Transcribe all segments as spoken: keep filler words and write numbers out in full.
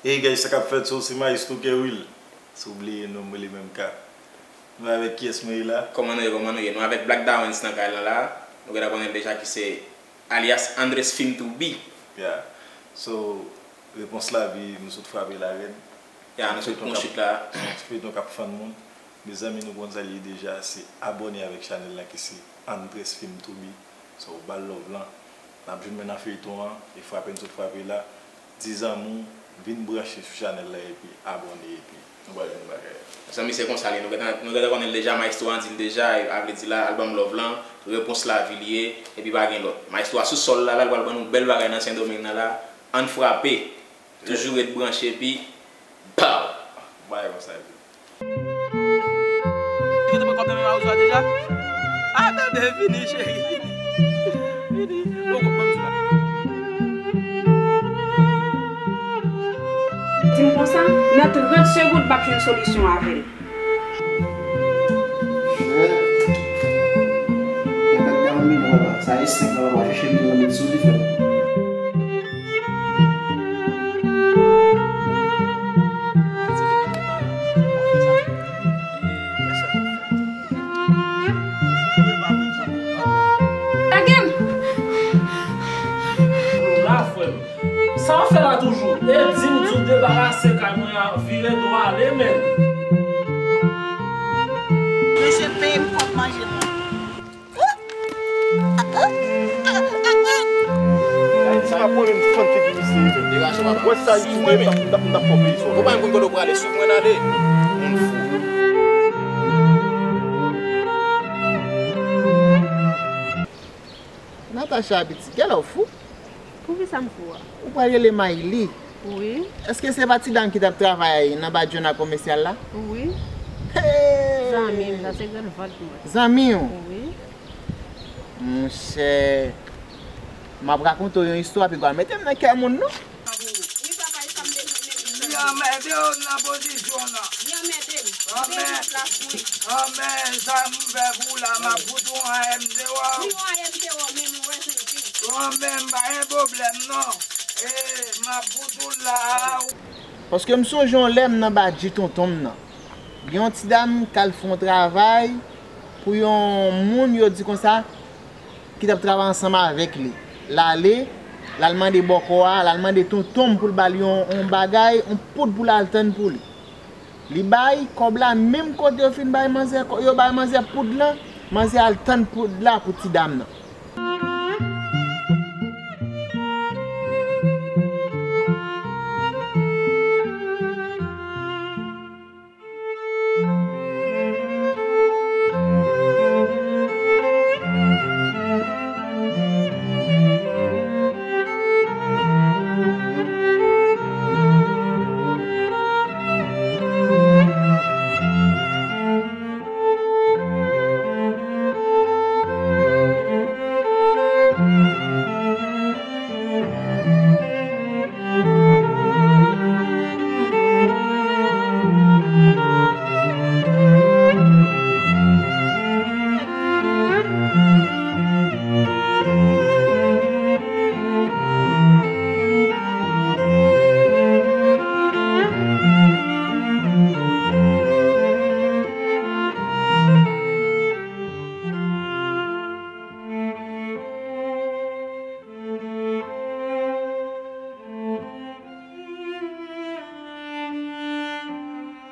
Hey guys, sa k ap fèt? So, se Maestro Kerwil. Si w bliye non m, rele menm ka. Nou avèk kiyès mwen ye la? Kòman nou ye, kòman nou ye? Nou avèk Black Dawens nan kay la la. Nou gentan konnen l deja ki se alyas Andres Film to be. Yeah. So, Repons Lavi, nou sot frape la rèd. Yeah, nou sot pran chit la. Se yon ti feyton k ap fann moun. Mezanmi, nou konn sa l ye deja, se abòne avèk chanèl la ki se Andres Film to be. So, ba l love lan. N ap jwenn mwen nan feyton an, e frape n sot frape la. Di zanmi w, vin branche sou chanèl la epi abòne epi nou pral jwenn bagay. Zanmi, se konsa l ye, nou gentan, nou gentan konnen l deja, Maestro an di l deja, e a vle di la, album Love lan, Repons Lavi li ye, epi pa gen lòt. Maestro a sou sòl la, la, l pral ban nou bèl bagay nan Sendomeng nan la, ann frape, toujou ret branche epi, pow! Bagay konsa epi. Li gentan pran kòb nan men Mawozo a deja? Ah, bebe, vini, cheri, vini. Vini. Bon, bon, bon, bon. Di m konsa, nan trant segonn, m ap jwenn solisyon avè l. Chè. Gen bèk dam vin wè la. Sa e senk lan, papa chèche mil nan mil sou li fè. Lage m! Sa w ap fè la toujou? E di m di w debarase kay mwen an, vire do ale, menn. Mesye peye m kòb manje mwen. Ayiti pa konnen m fann figi misye. Wè sa YouTube, m t ap, m t ap, m t ap fè w peye sou. Ou pa menm konn kote w prale, swiv mwen ale. Moun fou. Natacha, piti, gèlè w fou? Poukisa m fou a? Ou pral rele Mayli? Wi. Èske se pa ti dam ki t ap travay nan ba Jona komèsyal la? Wi. Hey! Zanmi m, sa se grann vant mwen. Zanmi w? Wi. Monchè, m ap rakonte w yon istwa, pi gwa mete m nan kè moun, non. Li anmède w nan pozisyon w nan. Li anmède m. Li bezwen plas mwen. Anben, sa m fè pou w la, m ap fout ou an M dewa. Li an M dewa, men mwen wè se l pi. Anben, m pa gen pwoblèm, non. E, m ap fout ou la. Paske m sonje yon lè m nan badji tonton m nan. Gen yon ti dam k al fè yon travay pou yon moun, yo di konsa, ki t ap travay ansanm avèk li. L ale, l al mande bòkò a, l al mande tonton m pou l ba l yon, yon bagay, yon poud pou l al tann pou li. Li bay kòb la menm kote yo fin bay manzè, yo bay manzè poud lan, manzè al tann poud la pou ti dam nan.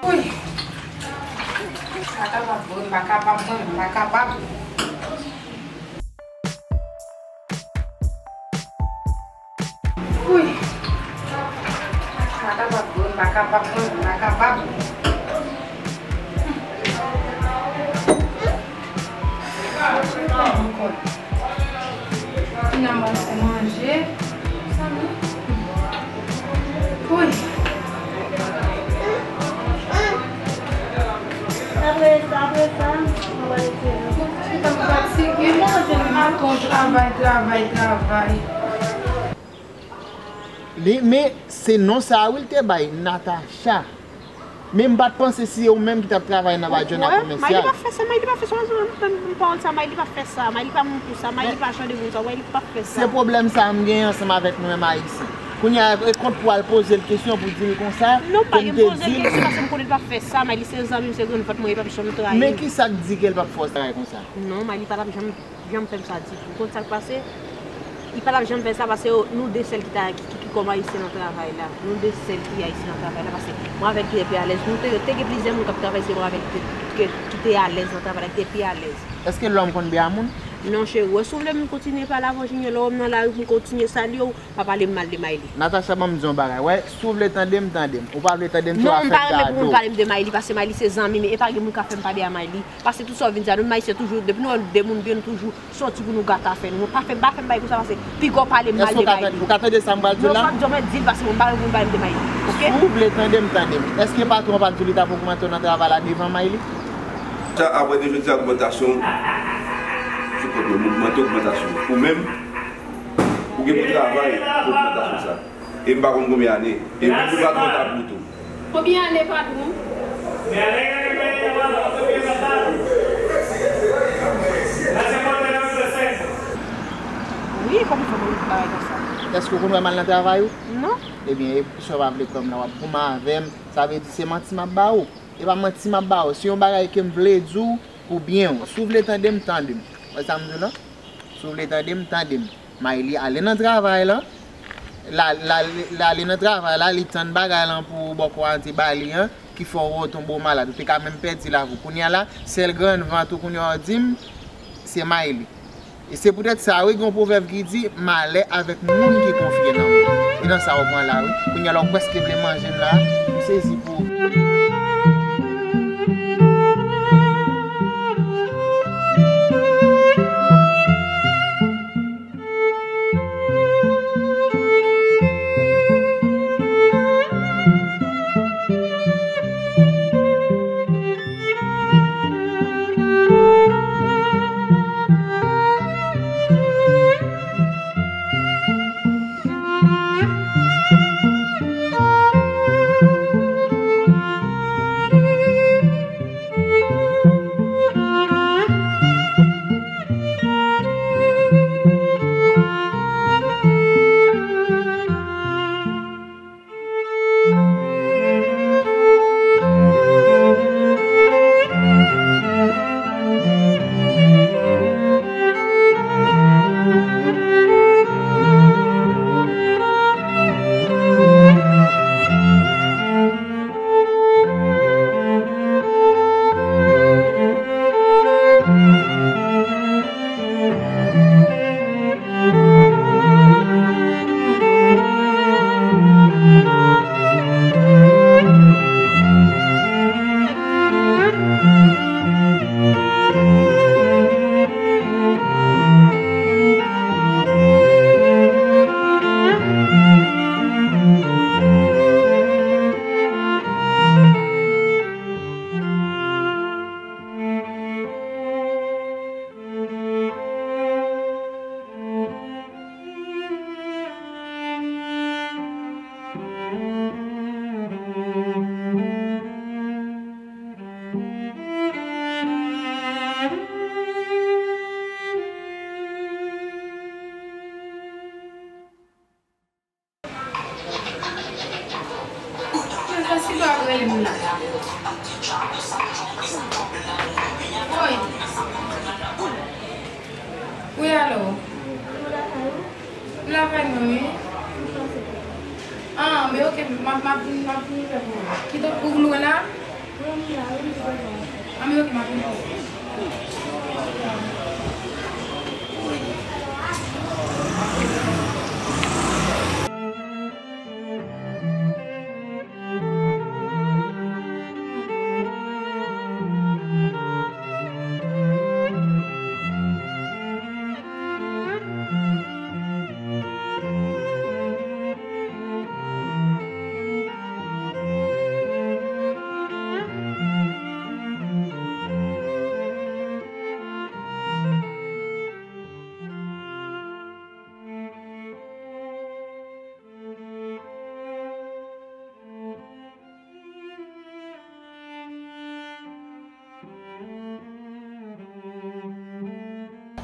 Wi. M pa kapab, mwen, m pa kapab, mwen, m pa kapab. Wi. M pa kapab, mwen, m pa kapab, mwen, m pa kapab. Mwen konn. Finalman, se manje. Wi. Apre sa, apre sa, nou va retire. Mwen fatige. Mwen pa konn travay, travay, travay. Li, men se non sa a wi l te bay, Natacha. Men m pa t panse se ou menm ki t ap travay nan Badjona Komèsyal. Mayli pa fè sa, Mayli pa fè sa, m tann pawòl sa, Mayli pa fè sa, Mayli pa moun pou sa, Mayli pa jan de moun sa, Mayli pa fè sa. Se pwoblèm sa a m genyen ansanm avèk nou menm Ayisyen. Kounye a, e kont pou al poze l kesyon, pou di l konsa, Non, m pa gen poze l kesyon, paske m konnen l p ap fè sa. Mayli se zanmi m, se grann vant mwen, li p ap janm trayi m. Men ki sa k di ke l p ap fè w travay konsa? Non, Mayli pa t ap janm, janm fè m sa ditou. Ou konn sa k pase? Li pa t ap janm fè sa, paske nou de sèl ki ta, ki, ki, ki kòm Ayisyen nan travay la. Nou de sèl ki Ayisyen nan travay la, paske mwen avè l ki te pi alèz. Nou te, te gen plizyè moun k ap travay, se mwen avè l ki te, ki, ki te alèz nan travay la, ki te pi alèz. Èske lòm konn byen a moun? Non, cheri, wè, si w vle m kontinye pale avè w, Junior, lè w wè m nan lari, pou m kontinye salye w, pa pale m mal de Mayli. Natacha, ban m di yon bagay. Wè, si w vle tande m, tande m. Ou pa vle tande m, se w ap fè m kado. Non, m pa renmen pou moun pale m de Mayli, paske Mayli se zanmi m, e pa gen moun k ap fè m pale a Mayli. Paske tout sa w vin di a, nou, Ayisyen toujou, depi nou wè de moun byen, nou toujou soti pou nou gate afè nou. Pa fè, pa fè m bagay konsa, paske piga w pale m mal de Mayli. Èske ou ka tande, ou ka tande sa m pral di w la? Non, m p ap janm di l, paske mwen m pa renmen pou moun pale m de Mayli, oke? Si w vle tande m, tande m. Èske patwon w pa t di w li t ap ogmante w nan travay la devan Mayli? Sa, apre de jodi a, ogmantasyon sou kont mwen, m ogmante ogmantasyon. Ou menm, ou gen pou travay pou ogmantasyon sa. E m pa konn konbyen ane. E pou, pou patwon ta pou tou. Konbyen ane, patwon? Wi, kòman fè pou bagay konsa? Èske w konn wè m al nan travay ou? Non. Ebyen, e sa w pa vle kwè m la, w ap goumen avè m. Sa vle di se manti m ap ba ou. E pa manti m ap ba ou. Se yon bagay ke m vle di w pou byen w. Si w vle tande m, tande m. Wè sa m di w la? Si w vle tande m, tande m. Mayli ale nan travay la. La, la, la ale nan travay la, li tann bagay lan pou bòkò a di ba li an, ki fè w retonbe w malad. Ou te ka menm pèdi lavi w. Kounye a la, sèl grann vant ou kounye a w di m, se Mayli. E se poutèt sa, wi, gen yon pwovèb ki di, malè avèk moun ki konfye nan ou. E nan sa ou pran la, wi. Kounye a la, ou prèske vle manje m la, m sezi pou ou. Mwen pa si pa rele m la. Wi. Wi, alo. Lakay mwen, wi. Ah, men oke, m ap, m ap vin, m ap vin fè pou ou. Kite ou lwen la? Anben, oke, m ap vin.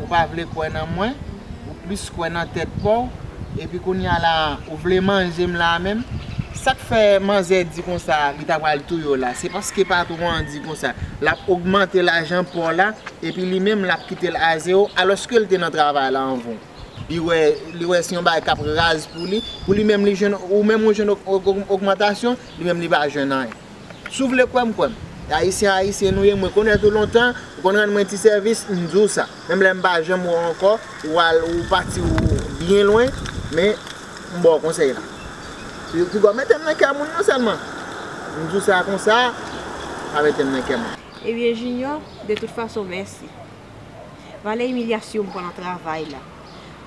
Ou pa vle kwè nan mwen, ou plis kwè nan tèt pa w, Epi kounye a la, ou vle manje m la menm? Sa k fè manzè di konsa li ta pral touye w la? Se paske patwon an di konsa l ap ogmante lajan pa w la, epi li menm l ap kite l a zewo, alòske l te nan travay la anvan w. Li wè, li wè se yon bagay k ap raz pou li. Pou li menm, li jwenn, ou menm ou jwenn og-, og-, og-, ogmantasyon, li menm li pa jwenn anyen. Si w vle kwè m, kwè m. Ayisyen, Ayisyen nou ye, mwen konnen ou lontan, ou konn rann mwen ti sèvis, m di w sa. Menm lè m pa janm wè w ankò, ou al, ou pati, ou byen lwen, men m ba w konsèy la. Pi, pi gò, mete m nan kè moun nan sèlman. M di w sa konsa, pa mete m nan kè moun. Ebyen, Junior, de tout fason, mèsi. Valè imilyasyon m pran nan travay la.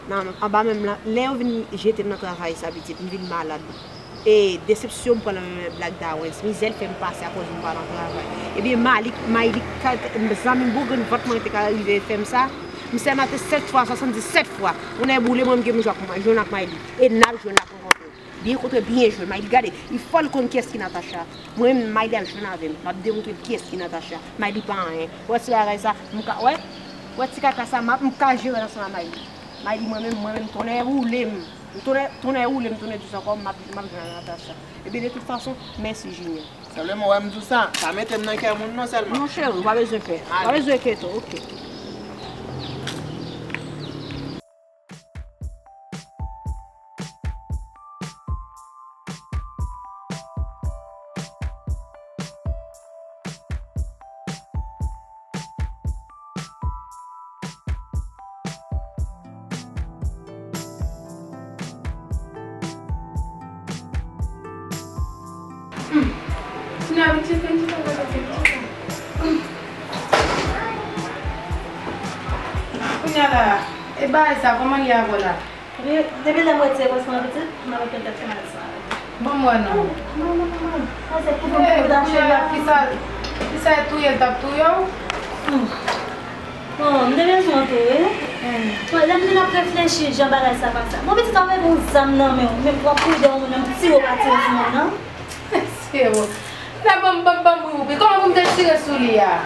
Nan, anba menm la, lè yo vin jete m nan travay sa, pitit, m vin malad. E desepsyon m pran nan men Black Dawens, mizè l fè m pase akoz m pa nan travay. Ebyen, Malik, Maylik, ka, zanmi m, boug vant mwen te ka rive fè m sa. M sèmante sèt fwa, swasanndisèt fwa. Yon nèg boule mwen, m gen m jwe ak, jwenn ak Maylik. E n ap jwenn la pou kontre. Byen kontre, byen jwe. Mayli gade, li fò l konn kiyès ki Natacha. Mwen menm, Mayli ap jwenn avè m. M ap demontre l kiyès ki Natacha. Mayli pa anyen. Ou wè ti bagay sa, m ka, wè? Ou wè ti kaka sa, m ap, m ka jere l ansanm ak Mayli. Mayli, mwen menm, mwen menm, tonnè woule m. M tonnè, tonnè woule m, tonnè di sa ankò, m ap, m ap jwenn ak Natacha. Ebyen, de tout fason, mèsi Junior. Sèlman, wè m di w sa, pa mete m nan kè moun non sèlman. Non, cheri, ou pa bezwen pè. Ou pa bezwen enkyete w, oke. Kounye a la, e bagay sa, kòman l ye avè w la? Depi, depi lè m retire kòs mwen pitit, m ap fè tèt fè mal sa. Ban m wè non. Non, non, non, non. Sa se pou mwen, pou ta cheri a. Fi sa, fi sa e touye l t ap touye w. Hmm. Bon, m te bezwen w tou, wi. Hmm. Bon, lè m vin ap reflechi jan bagay sa pase. Bon, pitit, w ap mete yon zam nan men w, men w ap kouri dèyè yon moun, yon ti wo pa tire sou moun nan. Se bon. Kounye a ban m, ban m, ban m wi, wi. Kòman pou m te tire sou li a?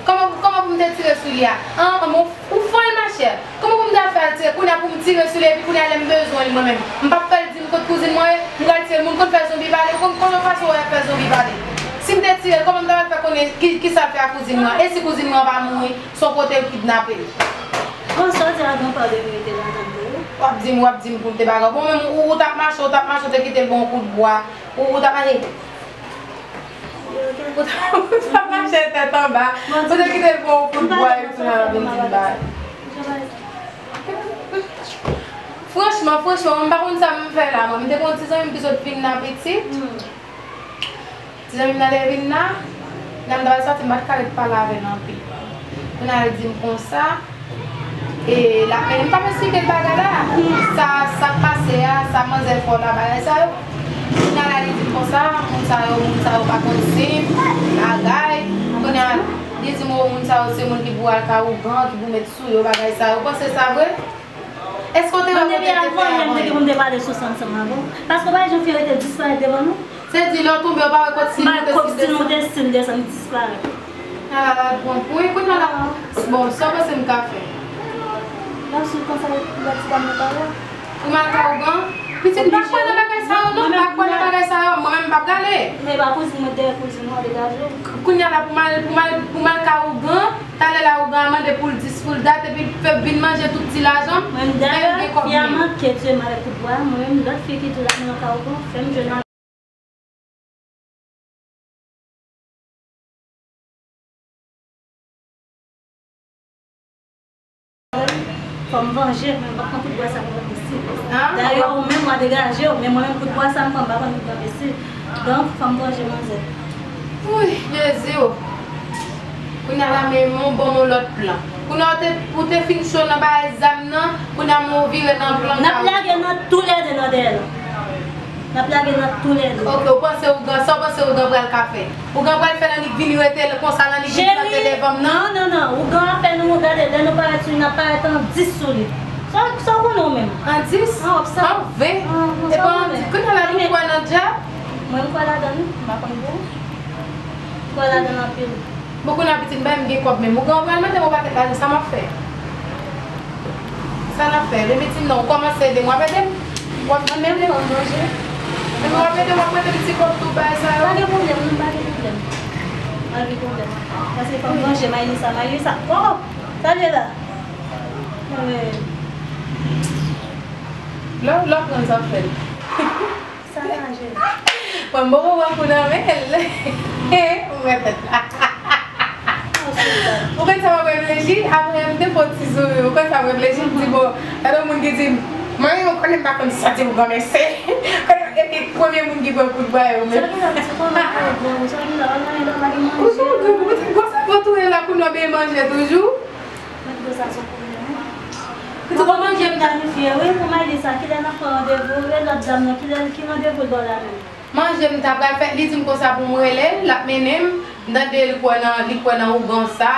Kòman, kòman pou m te tire sou li a? An, an, men w, ou fòl, machè. Kòman pou m te fè al tire? Kounye a pou m tire sou li, epi kounye a lè m bezwen li mwen menm. M p ap fè l di m kot kouzin mwen ye, m pral tire l. Moun konn fè zonbi pale, ou konn, konn yon fason wè y ap fè zonbi pale. Si m te tire l, kòman m ta pral fè konnen ki, ki sa l fè a kouzin mwen an? E si kouzin mwen an pa mouri, se yon kote yo kidnape l? Bon, sa w di a, gen pa de verite ladan l tou. W ap di m, w ap di m pou m te bagay. Bon, menm ou, ou t ap mache, ou t ap mache, ou te kite l ba w yon kout bwa. Ou, ou t ap mache. Ou t ap, ou t ap mache tèt anba. Ou te kite l pran yon kout bwa epi kounye a l ap vin di m bagay. Franchman, franchman, mwen m pa konn sa m fè la, mwen. M te gen yon ti zanmi m ki sot vin la pitit. Ti zanmi m nan te vin la, lè m t al sòti, m pa t ka ret pale avè l anpil. Kounye a l di m konsa, e l ap mennen m t ap esplike l bagay la, sa, sa k pase a, sa manzè fè w la, bagay sa yo. Kounye a la li di m konsa, moun sa yo, moun sa yo pa konn si m, bagay. Kounye a li di m, o, moun sa yo se moun ki pou al ka ougan, ki pou met sou yo, bagay sa yo. Ou panse sa vre? Èske w te wè kote l te fè a manje? Mwen te pale sou sa ansanm avè w. Paske w pa wè jan fi yo rete disparèt devan nou? Se di lè w tonbe, w pa wè kot si l moute, si l desann. Si l moute, si l desann, li disparèt. Ala la, bon, wi, kounye a la. Bon, sa w panse m ka fè? Nan sou konsa, lè ti dam nan pale. Ou mal ka ougan? Pitit, m pa kwè nan bagay sa yo, non, m pa kwè nan bagay sa yo. Mwen menm, m pa prale. Men pa kouzin mwen, dèyè kouzin mwen, degaje w. Kounye a la, pou mal, pou mal, pou mal ka ougan, talè la ougan a mande pou l dis, pou l dat, epi fè vin manje tout ti lajan m. Mwen, dayè, fi a manke tiye m avèk kout bwa, mwen menm, lòt fi ki tou la nan ka ougan, fè m jwenn Fò m vanje, men m p ap pran kout bwa sa pou pran pisi. Dayè, ou menm, w a degaje w, men mwen menm, kout bwa sa, m pran, m pa pran pou pran pisi. Donk, fò m vanje manzè. Wouy, Jezi o! Kounye a la, men yon bon, yon lòt plan. Kounye a, ou te, ou te fin cho nan bagay zam nan, kounye a, men w vire nan plan. N ap lage nan toulède nan dèyè l. N ap lage nan toulède. Ok, ou panse ougan, sa w panse ougan pral ka fè? Ougan pral fè Lannik vini rete konsa, Lannik vin plante devan m nan? Non, non, non. Ougan ap fè nou gade, lè nou parèt sou li, n ap parèt an dis sou li. Sa, sa w konnen ou menm? An dis? An ven? An ven? An ven. Epa an dis. Kounye a la nou kwè nan dyab? Mwen m kwè ladan l, m pa konn pou ou. M kwè ladan l anpil. Bon, kounye a pitit, m pa menm gen kòb menm. Ougan pral mande m yon pakèt lajan, sa m ap fè? Sa n ap fè? Depi ti m nan, ou kòmanse ede m, w ap ede m? W ap mande m fè manje. Epi w ap ede, w ap mete m ti kòb tou bay sa yo. Pa gen pwoblèm, non, pa gen pwoblèm. Pa gen pwoblèm. Paske fò m ranje Maylisa, Maylisa. Oh! Sa l ye la? Lè, lè w pran sa fè l. Sa ranje. Mwen m poko pran kou nan men l. Ou konn sa m ap reflechi? Apre m te fè yon ti souri. Ou konn sa m reflechi? M di, bon, gade yon moun ki di m, mwen menm, ou konnen m pa konn sa di m granmesi. Epi premye moun ki pran kout bwa yo menm. Ou di, ou di, ou di, gwo sèvo tou la, kounye a w ap manje toujou. Mwen twouve sa se yon pwoblèm, wi. Mwen twouve manje m planifye, wi, pou Maylisa, kilè n ap pran randevou, e lòt dam nan, kilè, ki randevou l ba w la menm? Manje m ta pral fè, li di m konsa pou m rele l, l ap mennen m, m tande li kwè nan, li kwè nan ougan sa,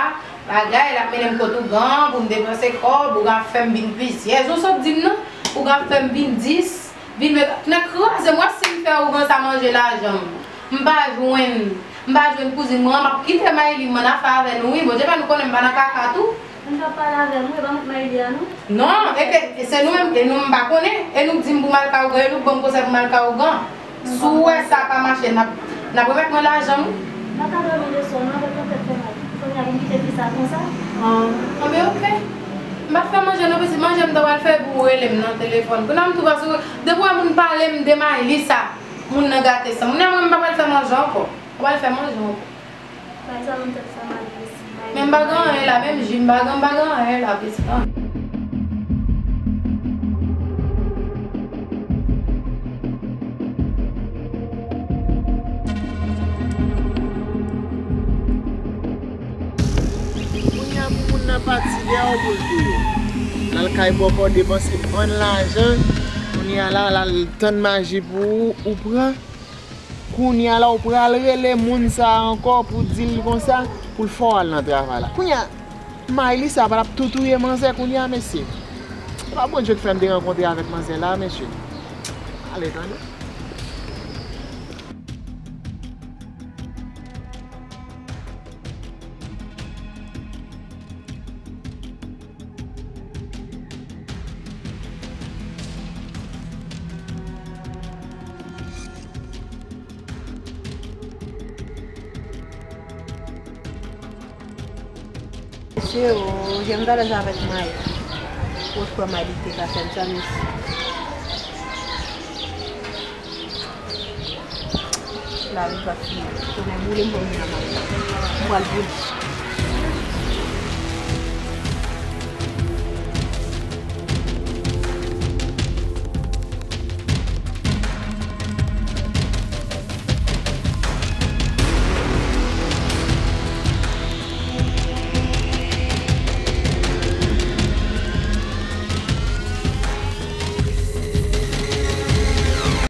bagay, l ap mennen m kot ougan, pou m depanse kòb, ougan ap fè m vin plizyè. Jan w sot di m nan, ougan ap fè m vin dis, vin met, nèg kraze m, wè si m fè ougan sa manje lajan m. M pa jwenn, m pa jwenn kouzin mwen an, m ap kite Mayli, m ann afè avè nou, wi, Bondye fè nou konnen m pa nan kaka tou. Moun k ap pale avè m, wi, e pa mwen k Mayli a, non. Non, e ke, e se nou menm, e nou m pa konnen, e nou k di m pou m al ka ougan, e nou k ban m konsèy pou m al ka ougan. Si w wè sa pa mache, n ap, n ap remèt mwen lajan m, wi. M pa ka dòmi le swa, non, avèk yon tèt fè mal. Kounye a pou m kite fi sa konsa? An, anben, oke. M pa fè manje non, pitit, manje m ta pral fè epi w rele m nan telefòn. Kounye a m tou pase, depi w wè moun pale m de Maylisa, moun nan gate san. Moun nan mwen m pa pral fè manje ankò. M pa pral fè manje ankò. Bay sa moun tèt fè mal, mesi. Men m pa gen anyen la, menm ji m pa gen, m pa gen anyen la, pitit an. Kounye a pou moun nan pati dèyè w pou l touye w. L al kay bòkò depanse bann lajan. Kounye a la, l al tann maji pou ou, ou pran. Kounye a la, ou pral rele moun sa a ankò pou di l konsa, pou l fè w al nan travay la. Kounye a, Maylisa pa t ap tou touye manzè kounye a, mesye. Se pa Bondye k fè m te rankontre avèk manzè la, mesye. Ale, tande. Mesye, o, jan m t alèz avèk May. Wòch pran May, li te ka fè m sa, mesye. Lavi pa fini. Tonnè boule m, pou m vin a May. M pral boule.